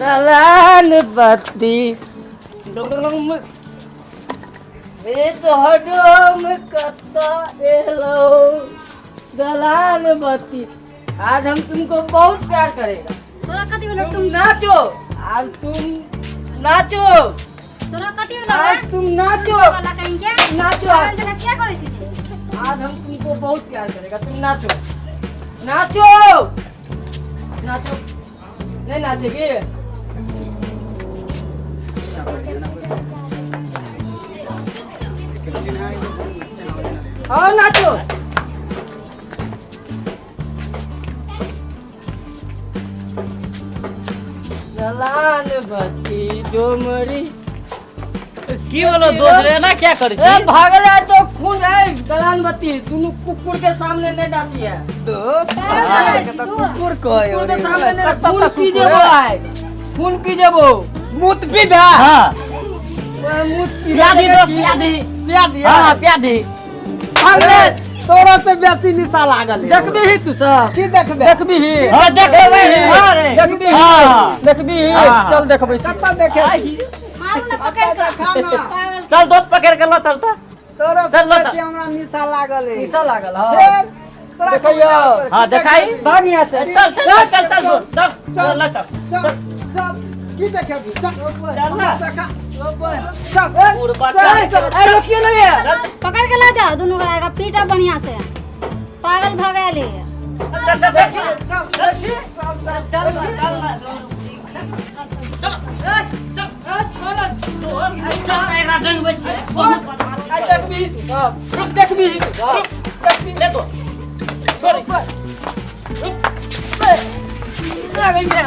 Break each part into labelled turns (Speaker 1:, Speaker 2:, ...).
Speaker 1: दलान बत्ती रे तोहर डोम कत्ता एलो दलान बत्ती। आज हम तुमको बहुत प्यार करेगा।
Speaker 2: तोरा कथी भेलो?
Speaker 1: तुम नाचो, आज तुम नाचो।
Speaker 2: तोरा कथी भेलो?
Speaker 1: आज तुम नाचो।
Speaker 2: वाला कहीं के
Speaker 1: नाचो।
Speaker 2: पागल जगह क्या करै छी?
Speaker 1: आज हम तुमको बहुत प्यार करेगा, तुम नाचो नाचो नाचो। नहीं नाचेगी? आओ नाचो। दलान बत्ती डोमरी।
Speaker 3: की बोलो दोस्त रे, ना क्या करै
Speaker 1: ए
Speaker 3: छी?
Speaker 1: भागल है तो खून है। दलान बत्ती दोनों कुकुर के सामने नहीं नाची है।
Speaker 4: दोस्त के तऽ कुकुर कहै।
Speaker 1: कुकुर के सामने नहीं।
Speaker 3: कत्ता
Speaker 1: खून
Speaker 3: सा
Speaker 1: पी
Speaker 3: कुकुर
Speaker 1: जेबो
Speaker 3: है?
Speaker 1: आय खून पी जेबो।
Speaker 4: मूत पीबे?
Speaker 3: हाँ।
Speaker 1: मुँह पी।
Speaker 3: पिया दी दोस्त, पिया दी।
Speaker 4: पिया दिया?
Speaker 3: हाँ, पिया दी।
Speaker 1: भागले।
Speaker 4: तोरा से बेसी निशा लागल है।
Speaker 1: देखबी ही तू सब?
Speaker 4: की देखबे?
Speaker 1: देखबी ही।
Speaker 3: हाँ, देखबै। हाँ रे।
Speaker 1: देखबी ही।
Speaker 3: हाँ।
Speaker 1: देखबी ही।
Speaker 3: हाँ।
Speaker 1: चल देखबै छी।
Speaker 4: कतऽ देखे?
Speaker 2: मारू ना पकड़
Speaker 4: कतऽ?
Speaker 2: के।
Speaker 4: देखा ना।
Speaker 2: पागल।
Speaker 3: चल दोस्त, पकड़ के लो चलता।
Speaker 4: तोरा से
Speaker 3: चल, चल।
Speaker 4: बेसी हमरा निशा लागल है।
Speaker 1: शीशा लागल। हाँ।
Speaker 4: फेर तोरा
Speaker 1: देखैयौ।
Speaker 4: के
Speaker 3: हाँ, देखाई।
Speaker 1: भाग यहाँ से।
Speaker 3: चल चल चल चल दोस्त, चल
Speaker 4: चल।
Speaker 3: चल चल।
Speaker 4: चल चल, की देखेबी? चल।
Speaker 3: चल ना।
Speaker 4: देखा।
Speaker 1: चल।
Speaker 3: बुढ़बा,
Speaker 1: चल
Speaker 3: चल।
Speaker 1: ए रोकिए नहीं है।
Speaker 2: पकड़ के ला जाओ दोनों गोरा का, पीटा बढ़िया से। पागल भगा ले।
Speaker 3: चल चल चल।
Speaker 4: चल चल चल चल।
Speaker 3: चल चल चल, एकरा डंगबै छै।
Speaker 1: आ देखबी ही तू सब, रुक, देखबी ही तू सब, देखबी।
Speaker 3: ले तो सॉरी।
Speaker 1: आ गई है।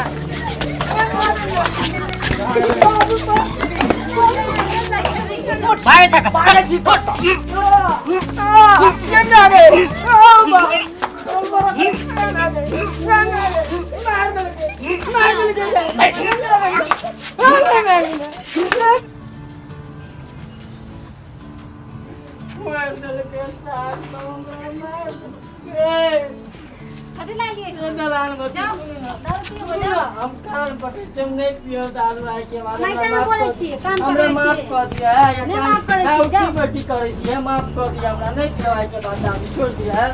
Speaker 3: भागे छका।
Speaker 4: भागै छी।
Speaker 1: केना रे? मार देलकै सार, मार।
Speaker 2: कथी ला लिए?
Speaker 1: दलान बत्ती।
Speaker 2: जाओ।
Speaker 1: सुनू ना।
Speaker 2: दारू पियो।
Speaker 1: सुनू ना,
Speaker 2: जाओ।
Speaker 1: हम कान पकड़ै छी, हम नहि पियब दारू आइ के बाद।
Speaker 2: नहि
Speaker 1: हमरा
Speaker 2: तेना
Speaker 1: माफ
Speaker 2: बोलै
Speaker 1: कर-
Speaker 2: छियै, कान
Speaker 1: हमरा
Speaker 2: पकड़ै
Speaker 1: माफ
Speaker 2: छियै।
Speaker 1: कऽ दिअ है।
Speaker 2: नहि
Speaker 1: कान-
Speaker 2: माफ करै
Speaker 1: है,
Speaker 2: छियै,
Speaker 1: उठी
Speaker 2: जाओ।
Speaker 1: बैठी करै छियै, माफ कऽ दिअ हमरा। नहि पियब आइ के बाद दारू, छोड़ि दिअ है।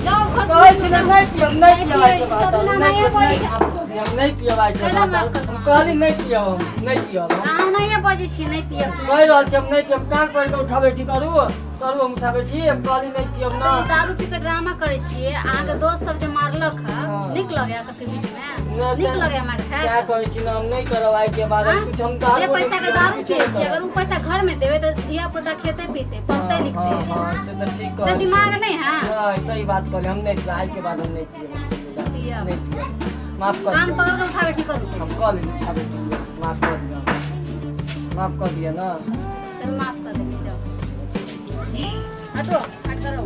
Speaker 2: जाओ घर।
Speaker 1: कहै छी ने, नहि पियब, नहि पियब आइ के बाद
Speaker 2: सब
Speaker 1: दारू,
Speaker 2: दिना
Speaker 1: नहि
Speaker 2: नहिये
Speaker 1: पियब,
Speaker 2: बजै
Speaker 1: नहि
Speaker 2: छै।
Speaker 1: माफ कऽ दिअ, हम नहि पियब आइ के
Speaker 2: केना
Speaker 1: बाद
Speaker 2: माफ
Speaker 1: दारू।
Speaker 2: कऽ
Speaker 1: हम
Speaker 2: देब?
Speaker 1: कहली नहि पियब, हम नहि पियब हम।
Speaker 2: अहाँ नहिये बजै छियै नहि पियब।
Speaker 1: कहि रहल छी हम नहि पियब। कान पकड़ि कऽ उठा बैठी करू करू, हम उठा बैठी। हम कहली नहि पियब ना।
Speaker 2: तऽ ई दारू पी के ड्रामा करै छियै। अहाँके दोस्त सब जे मारलक हँ,
Speaker 1: हाँ।
Speaker 2: नीक लगैया सबके बीच में?
Speaker 1: नहि।
Speaker 2: नीक लगैया मारि
Speaker 1: क्या
Speaker 2: खाय?
Speaker 1: कहै छी ने, हम नहि करब आइ के बाद।
Speaker 2: हाँ?
Speaker 1: कुछ हम दारू
Speaker 2: जे पैसा के दारू
Speaker 1: किछु
Speaker 2: पियै
Speaker 1: नहि
Speaker 2: छियै, अगर
Speaker 1: करब।
Speaker 2: उ पैसा घर में देबै तऽ धिया पुता खेतै पीतै, पढ़तै लिखतै।
Speaker 1: हाँ, से तऽ ठीक
Speaker 2: से
Speaker 1: कहै।
Speaker 2: दिमाग नहि है?
Speaker 1: हाँ, सही बात कहले। हम नहीं पियब, आइ के बाद हम नहीं पियब।
Speaker 2: पियब।
Speaker 1: नहीं पियब, माफ कर
Speaker 2: कान
Speaker 1: दिअ।
Speaker 2: पकड़ के उठाबै ठीक करू।
Speaker 1: हम कह लेली उठा बैठी, माफ कर दिअ, माफ कर दिअ ना।
Speaker 2: चलू, माफ कर देली, जाओ। हटो, हट करो।